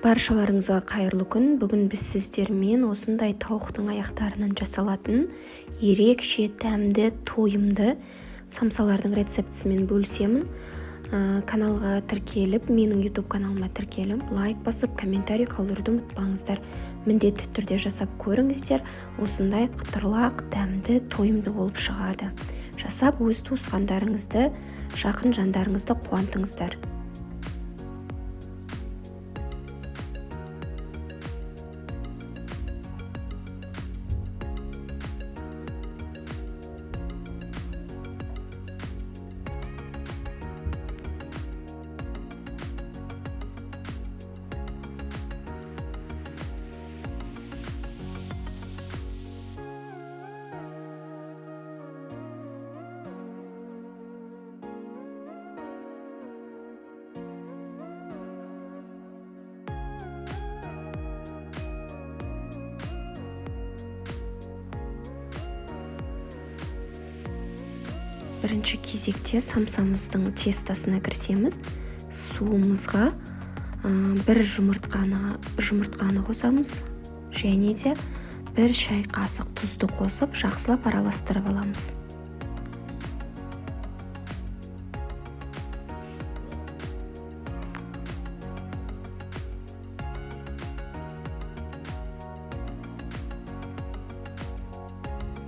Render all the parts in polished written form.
Баршаларыңызға қайырлы күн. Бүгін біз сіздермен осындай тауықтың аяқтарынан жасалатын ерекше дәмді, тойымды самсалардың рецептісімен бөлісемін. Каналға тіркеліп, менің YouTube каналыма тіркеліп, лайк басып, комментарий қалдыруды ұмытпаңыздар. Міндетті түрде жасап көріңіздер. Осындай қытырлақ, дәмді, тойымды болып шығады. Жасап өз туысқандарыңызды, жақын жандарыңызды қуантыңыздар. Бірінші кезекте самсамыздың тестасына кірісеміз. Суымызға бір жұмыртқаны қосамыз және де бір шай қасық тұзды қосып жақсылап араластырып аламыз.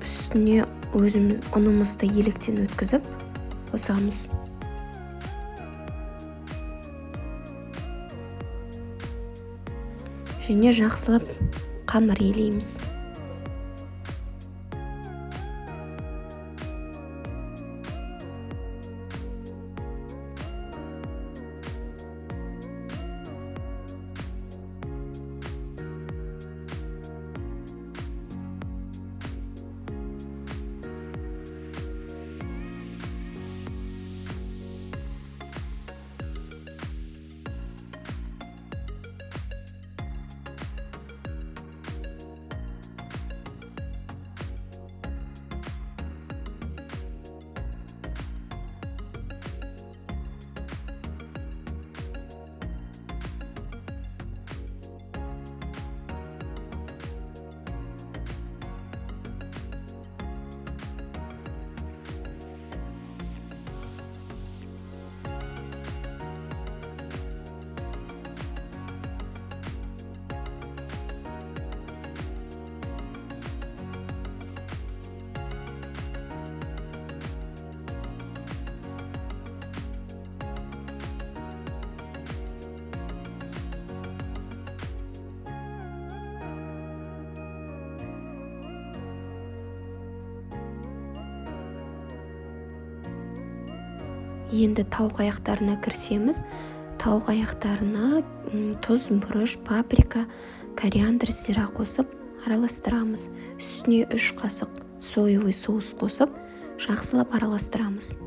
Үстіне өзіміз ұнымызды електен өткізіп қосамыз. Және жақсылап қамыр елейміз. Енді тауық аяқтарына кірісеміз. Тауық аяқтарына тұз, бұрыш, паприка, кориандр, зира қосып араластырамыз. Үстіне 3 қасық соевый соус қосып жақсылап араластырамыз.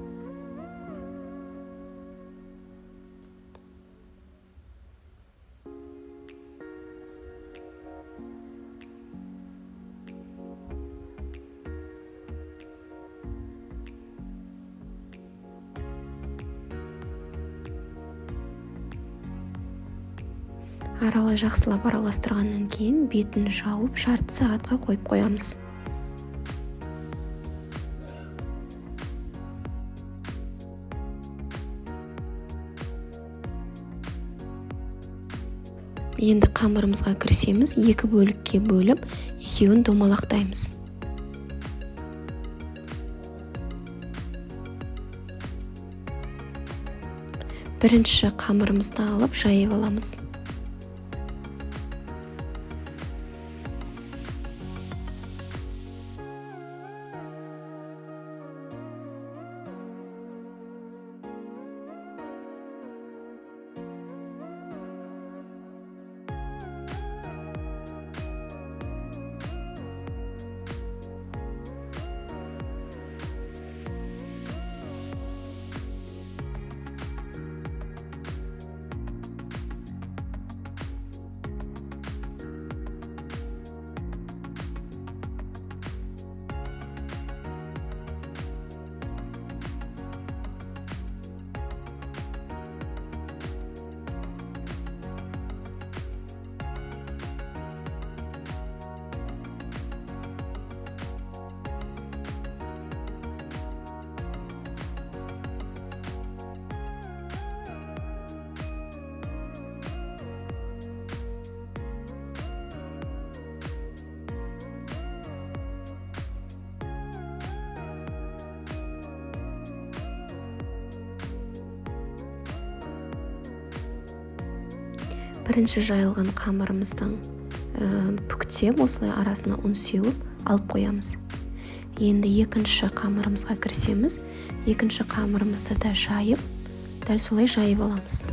Жақсылап араластырғаннан кейін бетін жауып жарты сағатқа қойып қоямыз. Енді қамырымызға кірісеміз. 2 бөлікке бөліп, екеуін домалақтаймыз. Бірінші қамырымызды алып жайып аламыз. Бірінші жайылған қамырымыздың бүктеп, осылай арасына ұн сеуіп алып қоямыз. Енді екінші қамырымызға кірісеміз. Екінші қамырымызды да жайып, дәл солай жайып аламыз.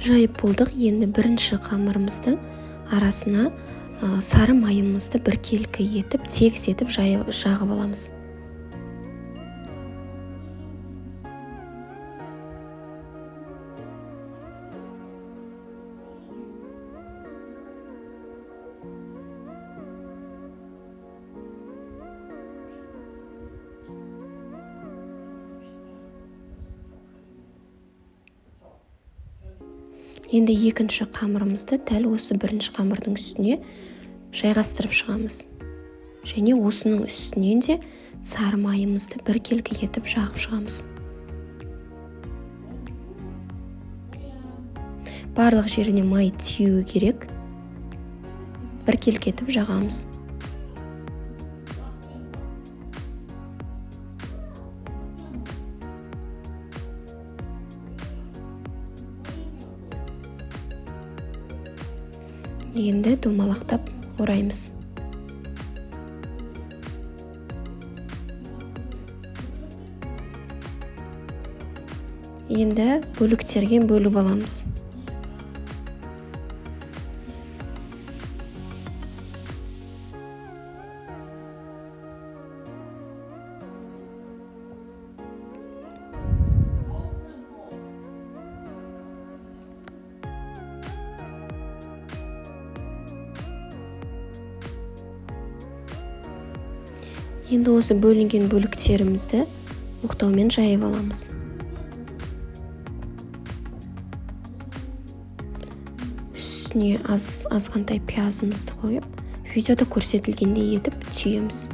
Жайып болдық. Енді бірінші қамырымыздың арасына сары майымызды біркелкі етіп, тегіс етіп жағып аламыз. Енді екінші қамырымызды дәл осы бірінші қамырдың үстіне жайғастырып шығамыз. Және осының үстінен де сары майымызды біркелкі етіп жағып шығамыз. Барлық жеріне май тиюі керек. Біркелкі етіп жағамыз. Енді домалақтап ораймыз. Енді бөліктерге бөліп аламыз. Енді осы бөлінген бөліктерімізді оқтаумен жайып аламыз. Үстіне азғантай пиязымызды қойып, видеода көрсетілгендей етіп түйеміз.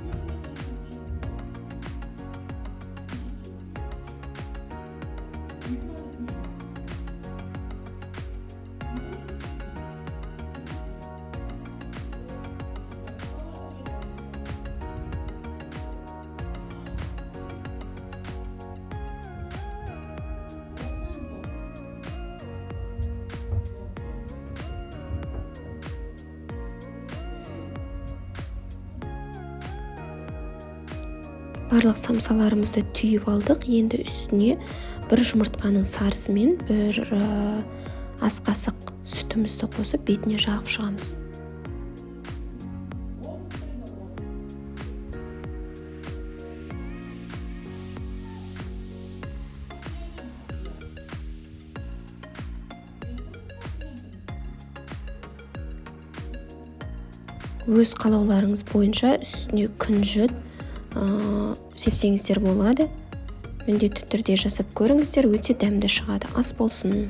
Барлық самсаларымызды түйіп алдық. Енді үстіне бір жұмыртқаның сарысымен бір ас қасық сүтімізді қосып бетіне жағып шығамыз. Өз қалауларыңыз бойынша үстіне күнжіт сепсеңіздер болады. Міндетті түрде жасап көріңіздер, өте дәмді шығады. Ас болсын.